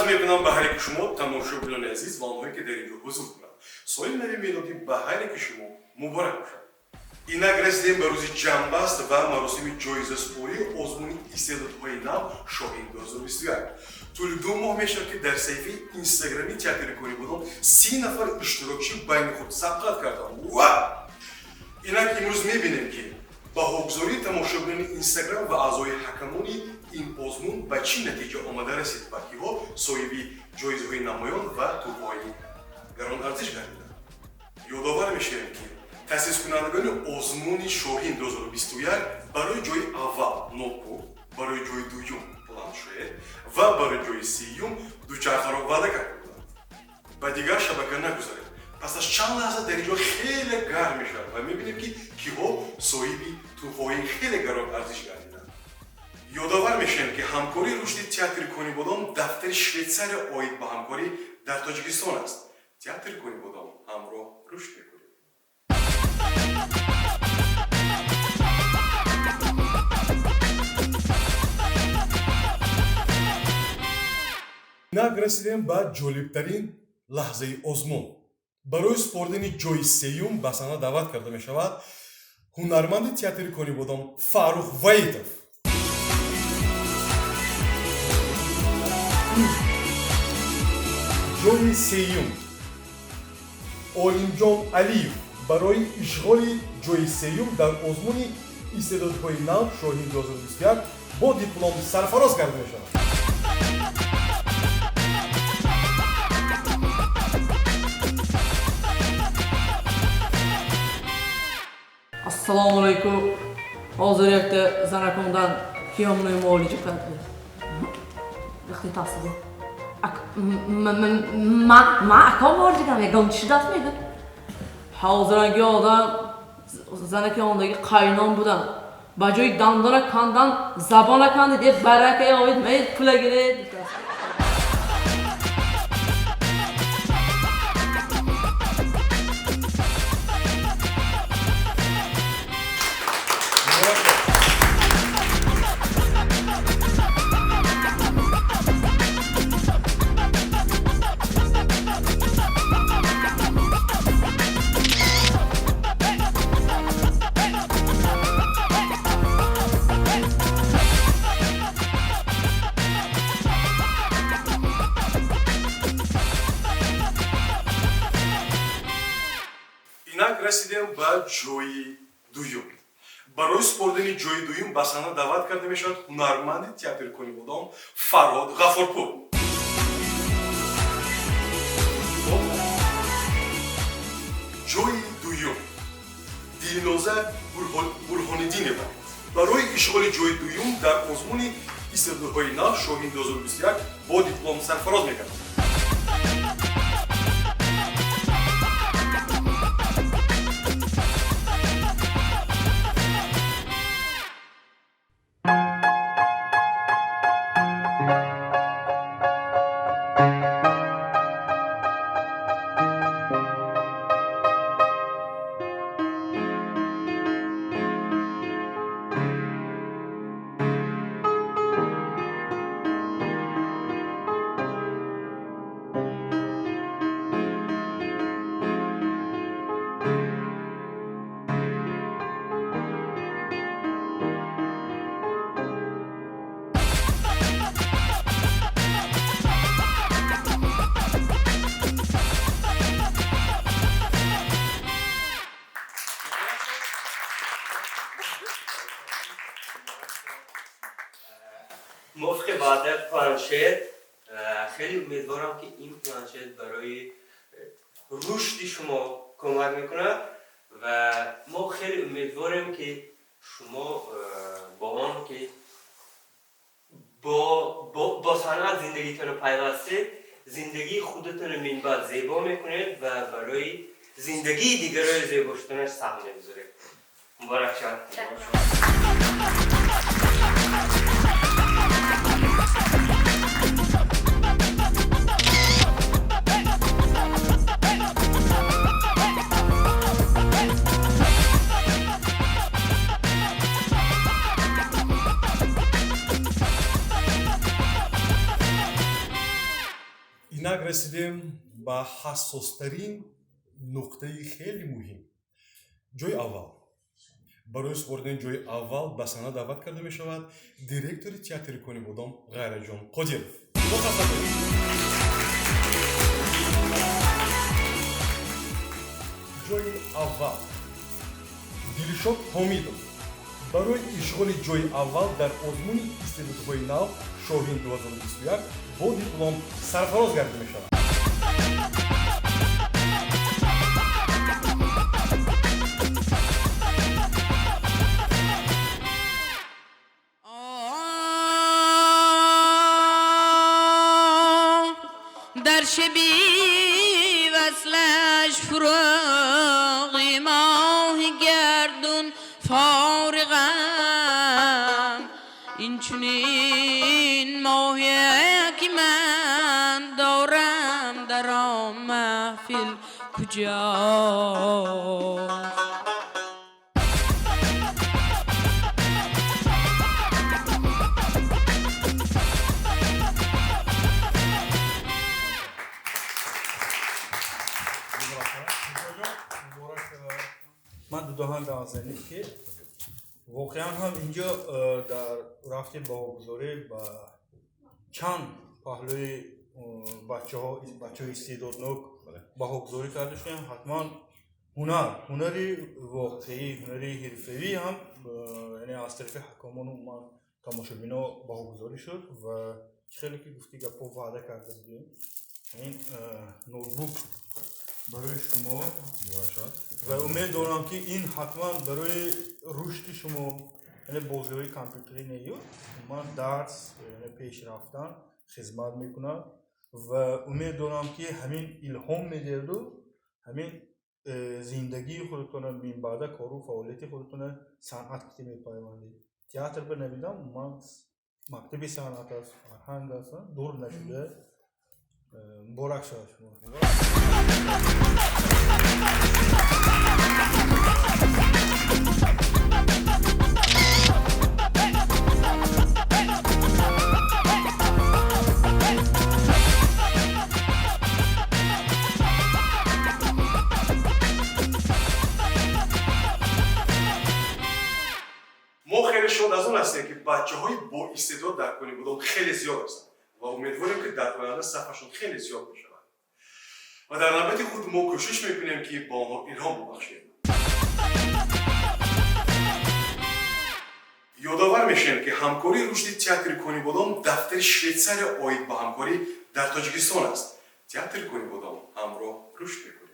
Мекунам ба ҳар яки шумо, тамошобинони азиз, ва онҳое ки дар ин ҷо ҳузур доранд. Соли нави мелодӣ ба ҳар яки шумо муборак бошад. Инак расидем ба рӯзи ҷамъбаст ва маросими ҷоизасупории озмуни истеъдодҳои нав «Шоҳин 2021». Тӯли 2 моҳ мешавад, ки дар саҳифаи инстаграми театри Конибодом 30 нафар иштирокчӣ байни худ сабқат карданд ва инак имрӯз мебинем, ки баҳогузории тамошобинони инстаграм ва аъзои ҳакамони ин озмун ба чӣ натиҷа омада расид ва киҳо соҳиби ҷоизаҳои намоён ва тӯҳфаҳои гаронарзиш гардиданд. Ёдовар мешавем, ки таъсискунандагони озмуни «Шоҳин 2021» барои ҷои аввал ноутбук, барои ҷои дуюм планшет ва барои ҷои сеюм дучархаро ваъда карда буданд. Ба дигар шабака нагузаред. Пас аз чанд лаҳза дар ин ҷо хеле гарм мешавад ва мебинем, ки киҳо соҳиби тӯҳфаҳои хеле гаронарзиш гардиданд. Ёдовар мешавем, ки ҳамкории рушди театри Конибодом дафтари Швейтсария оид ба ҳамкорӣ дар Тоҷикистон аст. Театри Конибодом, ҳамроҳ рушд мекунем. Инак расидем ба ҷолибтарин лаҳзаи озмун. Барои супоридани ҷои сеюм ба саҳна даъват карда мешавад ҳунарманди театри Конибодом Фаррух Ваитов. Ҷои сеюм Олимҷон Алиев. Барои ишғоли ҷои сеюм дар озмуни истеъдодҳои нав «Шоҳин 2021» бо диплом сарфароз карда мешавад. Assalomu alaykum. Hozir yakta zanakondan kiyomni muolija qiladi. Ixtitasiga. Ma aka muolija qilaman, yagon kishi dastmaydi. Hozirgi odam zanakondagi qaynon budan. Ба ҷои дандона кандан забона канди deb baraka yo'q, mayt pula kerak. Инак расидем ба ҷои дуюм. Барои супоридани ҷои дуюм ба саҳна даъват карда мешавад ҳунарманди театри Конибодом Фарҳод Ғафурпур. Ҷои дуюм Дилноза Бурҳониддинова. Барои ишғоли ҷои дуюм дар озмуни истеъдодҳои нав «Шоҳин 2021» бо диплом сарфароз мегардад. موافق وعده پلانشت. خیلی امیدوارم که این پلانشت برای رشد شما کمک میکنه و ما خیلی امیدواریم که شما با آن که با صنعت زندگیتون رو پیوسته، زندگی خودتون رو من بعد زیبا میکنید و برای زندگی دیگرای زیبا شدنش سهم میگذارید. مبارک شد. Инак расидем ба ҳассостарин нуқтаи хеле муҳим, ҷои аввал. Барои супоридани ҷои аввал ба саҳна даъват карда мешавад директори театри Конибодом Ғайраҷон Қодиров. Бо тасаввур. Ҷои аввал Дилшод Ҳомидов барои ишғоли ҷои аввал дар озмуни истеъдодҳои нав «Шоҳин 2021» бо диплом сарфароз гардида мешавад. Дар шаби васлаш фуруғи моҳи гардун фориғам, инчунин моҳе ки ман дорам дар он маҳфил куҷост? Ман дудоҳан гап ки воқеан ҳам инҷо дар рафти баҳогузорӣ ба чанд паҳлӯи бачаҳо, бачаҳои истеъдоднок баҳогузорӣ карда шудем. Ҳатман ҳунар, ҳунари воқеӣ, ҳунари ҳирфавӣ ҳам яъне аз тарафи ҳакамону умуман тамошобино баҳогузорӣ шуд. Ва чӣ хеле ки гуфти гапҳо, ваъда карда будем, ин ноутбук барои шумо ва умед дорам, ки ин ҳатман барои рушди шумо, яъне бозиҳои компютерӣ нею, умуман дарс, яъне пеш рафтан хизмат мекунад. Ва умед дорам, ки ҳамин илҳом медиҳаду ҳамин зиндагии худатона, минбаъда кору фаъолияти худатона санъат ки мепайвандед. Театр ба набинам, ман мактаби санъат аст, фарҳанг аст, дур нашуда. Муборак шавад шумо. Мо хеле шод аз он ҳастем, ки бачаҳои боистеъдод дар Конибодом хеле зиёд ҳастанд ва умедворем, ки дар оянда сафашон хеле зиёд мешавад ва дар навбати худ мо кӯшиш мекунем, ки ба онҳо илҳом бубахшем. Ёдовар мешавем, ки ҳамкории рушди театри Конибодом дафтари Швейтсария оид ба ҳамкорӣ дар Тоҷикистон аст. Театри Конибодом ҳамроҳ рушд мекунад.